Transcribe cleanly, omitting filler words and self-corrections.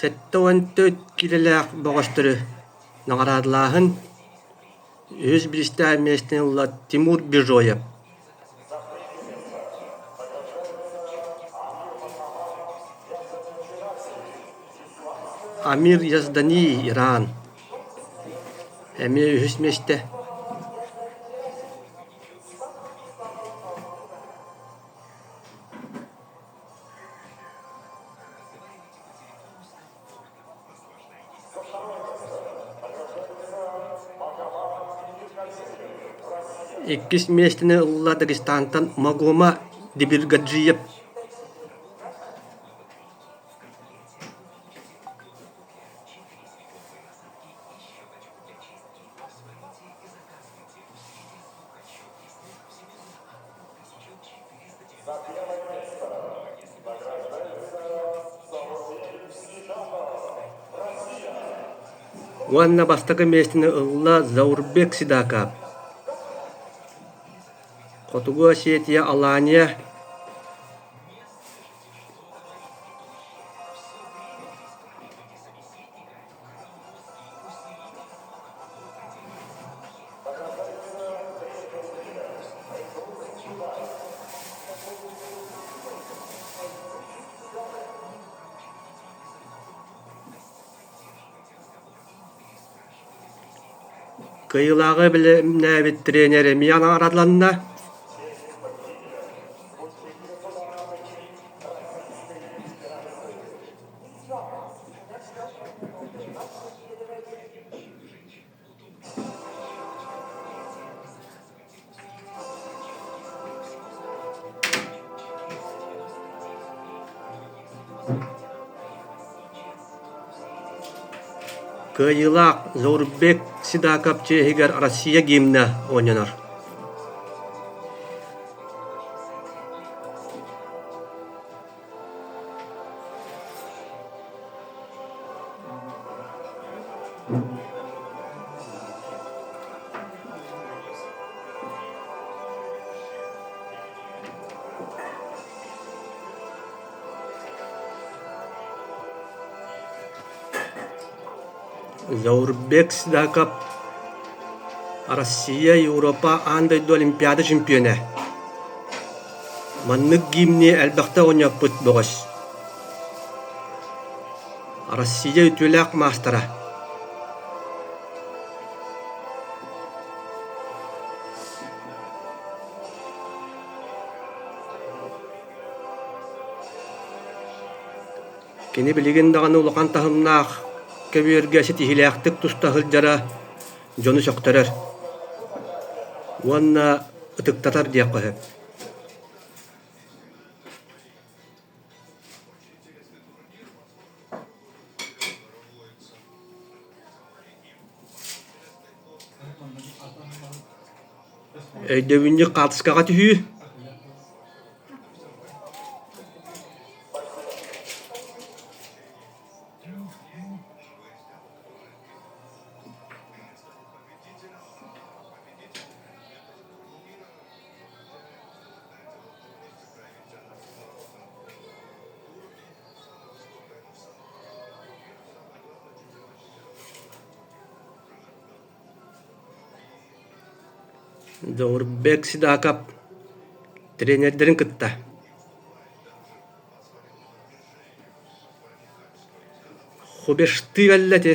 74 киилэлээх бөҕөстөрү наҕараадалааһын үһүс бириистээх миэстэни ылла Тимур Бижоев. Амир Яздани, Иран. Эмиэ үһүс миэстэ. Иккис миэстэни ылла Дагестантан Магома Дибиргаджиев. Уонна бастакы миэстэни ылла Заурбек Сидаков. Хотугу Осетия Алания Кыайыылааҕы бэлэмнээбит тренер эмиэ наҕараадаланна. Кыайыылаах Заурбек Сидаков чиэһигэр Россия гимнэ оонньонор. Заурбек Сидаков Россия, Европа, аан дойду Олимпиада чемпиона. Маннык гимни элбэхтэ оонньооппут бөҕөс. Россия үтүөлээх маастара. Кини билигин даҕаны улахан таһымнаах көбүөргэ ситиһиилээхтик туста сылдьара дьону сөхтөрөр уонна ытыктатар диэххэ сөп. Өйдөбүнньүк хаартыскаҕа түһүү. Заурбек Сидаков тренердэрин кытта Хубештыы кэллэ ити.